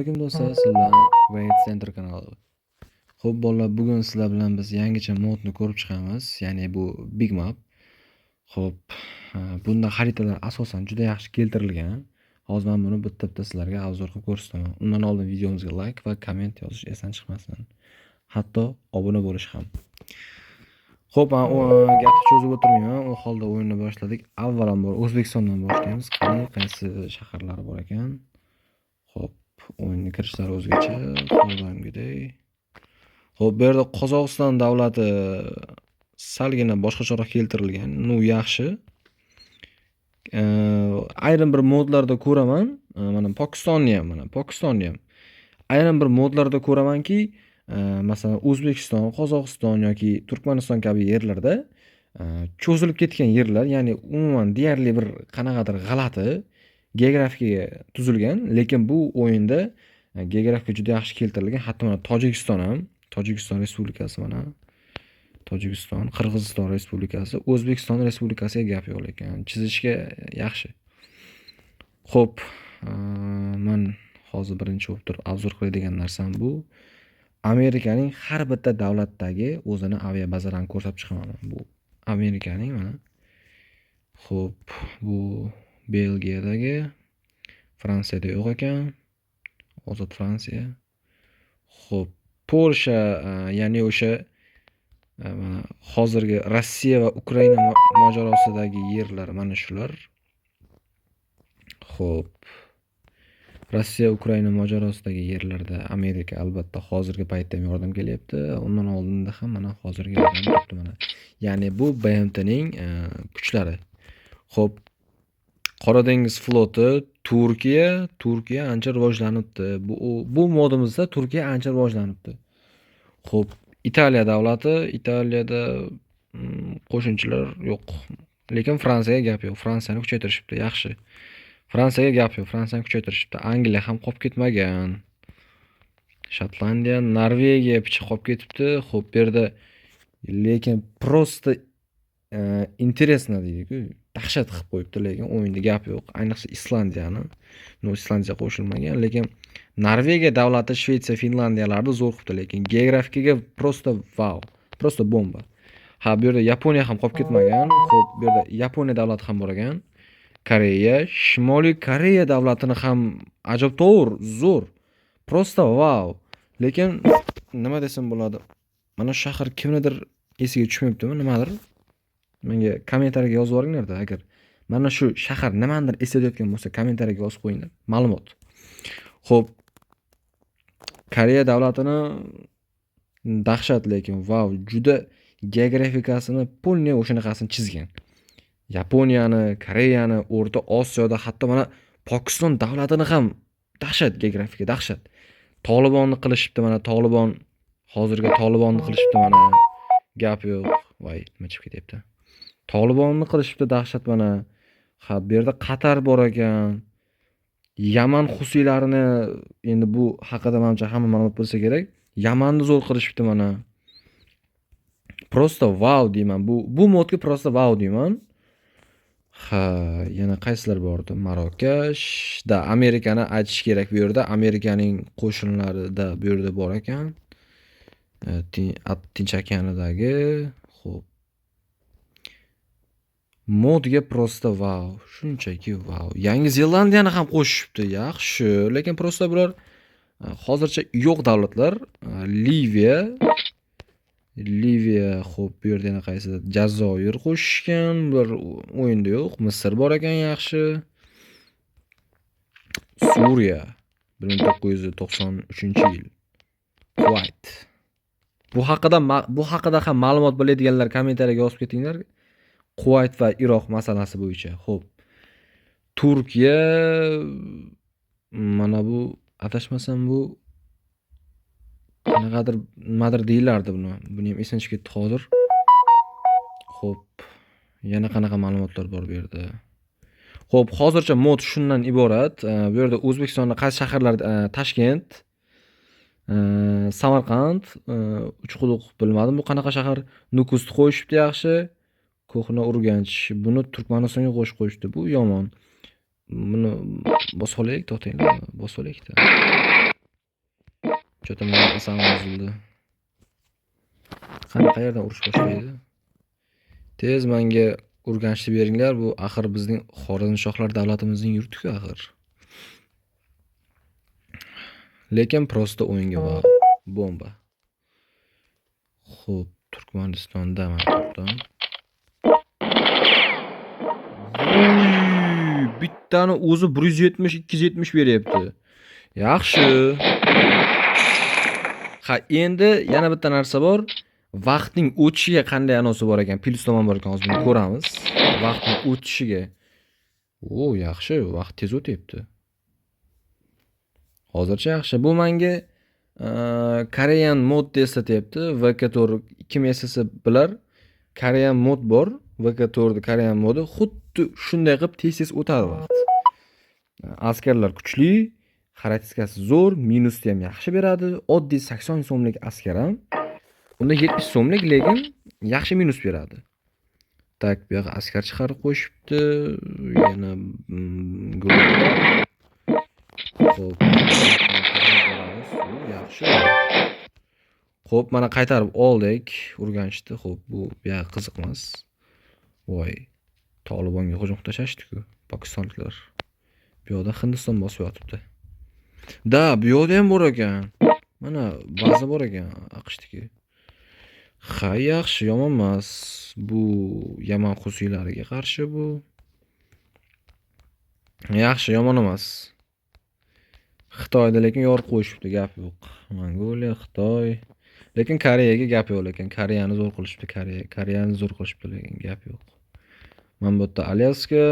Alaykum do'stlar, sizlar Wait Center kanali. Xo'p bolalar, bugun sizlar bilan biz yangicha modni ko'rib chiqamiz, ya'ni bu Big Map. Xo'p, bunda xaritalar asosan juda yaxshi keltirilgan. Hozir men buni bitta-bitta sizlarga обзор qilib ko'rsataman. Undan oldin videomizga like va komment yozish esdan chiqmasin. Hatto obuna bo'lish ham. Xo'p, men gapni cho'zib o'tirmayman. U holda o'yinni boshladik. Avvalambor O'zbekistondan boshlaymiz. Qani, qaysi shaharlar bor ekan? Xo'p, o'yinga kirishlari o'zgacha, har doimgidek. Xo'p, bu yerda Qozog'iston davlati salgina boshqacharoq keltirilgan. Ну, yaxshi. Ayrim bir modlarda ko'raman, mana Pokistonni ham, mana Pokistonni ham. Ayrim bir modlarda ko'ramanki, masalan, O'zbekiston, Qozog'iston yoki Turkmaniston kabi yerlarda cho'zilib ketgan yerlar, ya'ni umuman deyarli bir qanaqadir g'alati geografikaga tuzilgan, lekin bu o'yinda geografika juda yaxshi keltirilgan. Hatto mana Tojikiston ham, Tojikiston Respublikasi mana. Tojikiston, Qirg'iziston Respublikasi, O'zbekiston Respublikasiga gap yo'q lekin chizishga yaxshi. Xo'p, man hozir birinchi bo'lib turib обзор qiladigan narsam bu Amerikaning har bitta davlatdagi o'zini aviabazalarini ko'rsatib chiqaman. Bu Amerikaning mana. Xo'p, bu Belgiyadagi, Fransiyada yo'q ekan. Ozod Fransiya. Xo'p, Polsha, ya'ni o'sha mana hozirgi Rossiya va Ukraina mojarosidagi yerlar mana shular. Xo'p. Rossiya Ukraina mojarosidagi yerlarda Amerika albatta hozirgi paytda ham yordam kelyapti. Undan oldinda ham mana hozirgi yordam turibdi mana. Ya'ni bu BMTning kuchlari. Xo'p, Qora dengiz floti, Turkiya, Turkiya ancha rivojlanibdi. Bu modimizda Turkiya ancha rivojlanibdi. Xo'p, Italiya davlati, Italiyada qo'shinchilar yo'q. Lekin Fransiyaga gap yo'q. Fransiyani kuchaytirishibdi, yaxshi. Fransiyaga gap yo'q, Fransiyani kuchaytirishibdi. Angliya ham qolib ketmagan. Shotlandiya, Norvegiya picha qolib ketibdi. Xo'p, bu yerda lekin просто интересно deydi-ku. Dahshat qilib qo'yibdi, lekin o'yinda gap yo'q. Ayniqsa Islandiyani. Ну, Islandiya qo'shilmagan, lekin Norvegiya davlati Shvetsiya, Finlandiyalarni zo'r qilibdi, lekin geografikaga просто vau, просто bomba. Ha, bu yerda Yaponiya ham qolib ketmagan. Xo'p, bu yerda Yaponiya davlati ham bor ekan. Koreya, Shimoliy Koreya davlatini ham ajabtovur, zo'r. Просто vau. Lekin nima desam bo'ladi? Mana shu shahar kimnidir esiga tushmayaptimi, nimadir? Menga kommentariyaga yozib yuboringlarda, agar mana shu shahar nimanidir eslatayotgan bo'lsa, kommentariyaga yozib qo'yinglar. Ma'lumot. Xo'p. Koreya davlatini dahshat lekin vau, juda geografikasini полный o'shanaqasini chizgan. Yaponiyani, Koreyani, O'rta Osiyoda hatto mana Pokiston davlatini ham dahshat geografika, dahshat. Tolibonni qilishibdi mana Tolibon, hozirgi Tolibonni qilishibdi mana. Gap yo'q. Voy, nima chiqib ketyapti. Tolibonni qilishibdi dahshat mana. Ha, bu yerda Qatar bor ekan. Yaman husiylarini, endi bu haqida manimcha hamma ma'lumot bilsa kerak. Yamanni zo'r qilishibdi mana. Просто vau deyman. Bu modga просто vau deyman. Ha, yana qaysilar bor edi? Marokash, да, Amerikani aytish kerak bu yerda. Amerikaning qo'shinlarida bu yerda bor ekan. Tinch okeanidagi, xo'p. Modga просто vau, shunchaki vau. Yangi Zelandiyani ham qo'shishibdi, yaxshi. Lekin просто bular hozircha yo'q davlatlar. Liviya, Liviya, xo'p, bu yerda yana qaysi Jazoir qo'shishgan, bular o'yinda yo'q. Misr bor ekan, yaxshi. Suriya 1993-yil. Kuvayt. Bu haqida ham ma'lumot biladiganlar kommentariyaga yozib ketinglar. Kuvayt va Iroq masalasi bo'yicha. Xo'p. Turkiya, mana bu, adashmasam, bu qanaqadir nimadir deyilardi buni. Buni ham esimdan chiqib ketdi hozir. Xo'p, yana qanaqa ma'lumotlar bor bu yerda? Xo'p, hozircha mod shundan iborat. Bu yerda O'zbekistonda qaysi shaharlarda Toshkent, Samarqand, Uchquduq, bilmadim bu qanaqa shahar. Nukusni qo'yishibdi, yaxshi. Ko'hna Urganch. Buni Turkmanistonga qo'shib qo'yishibdi. Bu yomon. Buni bosib olaylik, to'xtanglar, bosib olaylikda. Что-то meni asabim buzildi. Qani, qayerdan urush boshlaydi? Tez menga Urganchni beringlar, bu axir bizning Xorazmshohlar davlatimizning yurti-ku axir. Lekin просто o'yinga vau, bomba. Xo'p, Turkmanistonda mana to'xtam. Vuy, bittani o'zi 170 270 beryapti. Yaxshi. Ha, endi yana bitta narsa bor. Vaqtning o'tishiga qanday anosi bor ekan, plyus tomon bor ekan, hozir buni ko'ramiz. Vaqtning o'tishiga. O, yaxshi, vaqt tez o'tyapti. Hozircha yaxshi. Bu menga Korean mod eslatyapti. VK4 kim eslasa bilar. Korean mod bor. VK4 Korean modi xuddi shunday qilib tez-tez o'tadi vaqt. Askarlar kuchli, xarakteristikasi zo'r, minusni ham yaxshi beradi. Oddiy 80 so'mlik askar ham unda 70 so'mlik, lekin yaxshi minus beradi. Так, bu yoqqa askar chiqarib qo'yishibdi. Yana Xo'p, yaxshi. Xo'p, mana qaytarib oldik Urganchni. Xo'p, bu buyog'i qiziq emas. Voy, Tolibonga hujum qilib tashlashdi-ku pokistonliklar. Bu yoqda Hindiston bosib yotibdi. Да, bu yoqda ham bor ekan. Mana baza bor ekan AQShniki. Ha, yaxshi, yomon emas. Bu Yaman husiylariga qarshi bu. Yaxshi, yomon emas. Xitoyda lekin yorib qo'yishibdi, gap yo'q. Mongoliya, Xitoy. Lekin Koreyaga gap yo'q lekin Koreyani zo'r qilishibdi, Koreya, Koreyani zo'r qilishibdi lekin gap yo'q. Mana bu yerda Alyaska.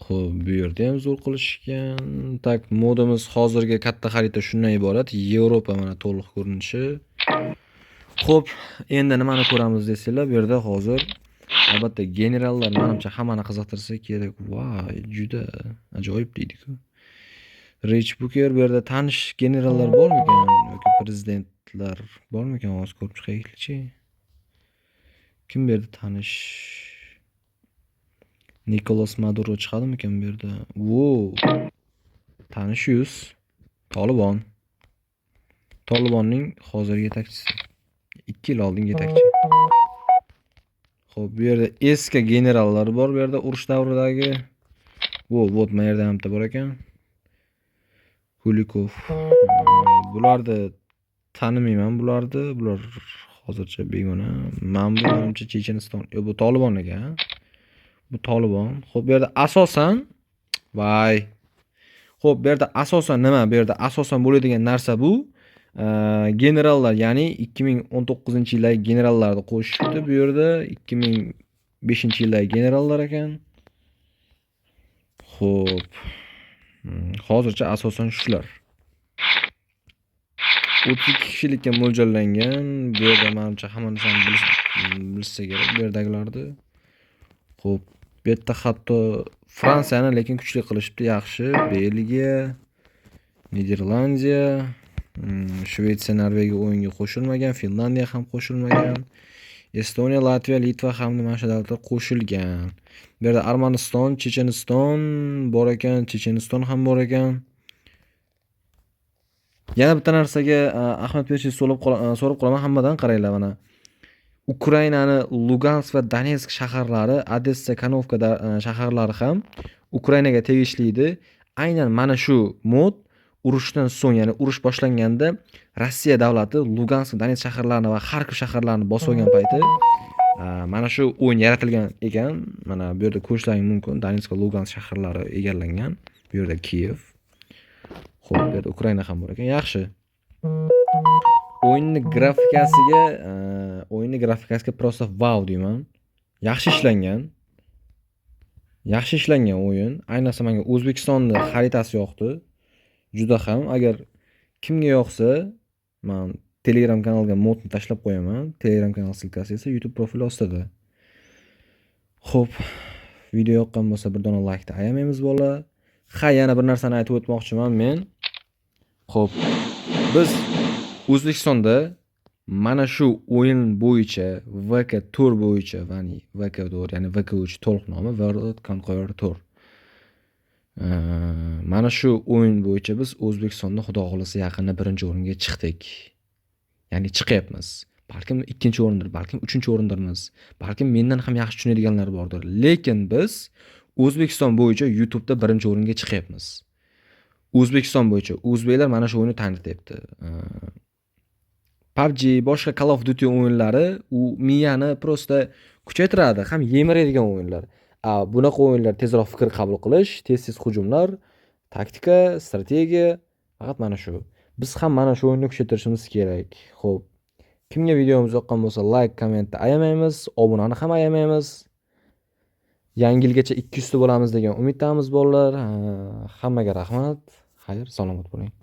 Xo'p, bu yerda ham zo'r qilishgan. Так, modimiz hozirgi katta xarita shundan iborat. Yevropa mana to'liq ko'rinishi. Xo'p, endi nimani ko'ramiz desanglar, bu yerda hozir albatta generallar menimcha hammani qiziqtirsa kerak. Voy, juda ajoyib deydi-ku. Rich Booker, bu yerda tanish generallar bormikan yoki prezidentlar bormikan, hozir ko'rib chiqaylikchi. Kim bu yerda tanish? Nikolas Maduro chiqadimikan bu yerda? Vo! Tanish yuz. Tolibon. Tolibonning hozirgi yetakchisi. 2 yil oldingi yetakchi. Xo'p, bu yerda eski generallar bor, bu yerda urush davridagi. Vo, вот mana yerda ham bitta bor ekan. Kulikov. Bularni tanimayman bularni. Bular hozircha begona. Mana bu menimcha Checheniston. Yo, bu Tolibon ekan. Bu Tolibon. Xo'p, bu yerda asosan voy. Xo'p, bu yerda asosan nima? Bu yerda asosan bo'ladigan narsa bu generallar, ya'ni 2019-yildagi generallarni qo'shishibdi bu yerda. 2005-yildagi generallar ekan. Xo'p. Hozircha asosan shular. 32 kishilikka mo'ljallangan. Bu yerda menimcha hamma narsani bilishsa kerak bu yerdagilarni. Xo'p, bu yerda hatto Fransiyani lekin kuchli qilishibdi, yaxshi. Belgiya, Niderlandiya, Shvetsiya, Norvegiya o'yinga qo'shilmagan, Finlandiya ham qo'shilmagan. Estoniya, Latviya, Litva hamda mana shu davlatlar qo'shilgan. Bu yerda Armaniston, Checheniston bor ekan, Checheniston ham bor ekan. Yana bitta narsaga ahamiyat berishni so'rab qolaman hammadan, qaranglar mana. Ukrainani Lugansk va Donetsk shaharlari, Odessa, Kanovka shaharlari ham Ukrainaga tegishli edi. Aynan mana shu mod urushdan so'ng, ya'ni urush boshlanganda Rossiya davlati Lugansk, Donetsk shaharlarini va Xarkov shaharlarini bosib olgan payti mana shu o'yin yaratilgan ekan. Mana bu yerda ko'rishlaring mumkin. Donetsk va Lugansk shaharlari egallangan. Bu yerda Kiyev. Xo'p, bu yerda Ukraina ham bor ekan. Yaxshi. O'yinni grafikasiga просто vau deyman. Yaxshi ishlangan. Yaxshi ishlangan o'yin. Ayniqsa menga O'zbekistonni xaritasi yoqdi. Juda ham. Agar kimga yoqsa, men Telegram kanalga modni tashlab qo'yaman. Telegram kanal ссылка si esa YouTube profili ostida. Xo'p, video yoqqan bo'lsa bir dona like ni ayamaymiz bola. Ha, yana bir narsani aytib o'tmoqchiman men. Xo'p, biz O'zbekistonda mana shu o'yin bo'yicha VK4 bo'yicha, ya'ni VK4, ya'ni VK3 to'liq nomi World Conqueror 4. Mana shu o'yin bo'yicha biz O'zbekistonda, Xudo xohlasa, yaqinda birinchi o'ringa chiqdik. Ya'ni chiqyapmiz. Balkim ikkinchi o'rindir, balkim uchinchi o'rindirmiz. Balkim mendan ham yaxshi tushunadiganlar bordir. Lekin biz O'zbekiston bo'yicha YouTube'da birinchi o'ringa chiqyapmiz. O'zbekiston bo'yicha o'zbeklar mana shu o'yinni tanityapti. PUBG, boshqa Call of Duty o'yinlari u miyani просто kuchaytiradi, ham yemiradigan o'yinlar. A bunaqa o'yinlar tezroq fikr qabul qilish, tez-tez hujumlar, taktika, strategiya, faqat mana shu. Biz ham mana shu o'yinni kuchaytirishimiz kerak. Xo'p. Kimga videomiz yoqqan bo'lsa, like, kommentni ayamaymiz, obunani ham ayamaymiz. Yangi yilgacha 200 ta bo'lamiz degan umiddamiz, bolalar. Hammaga rahmat. Xayr, salomat bo'ling.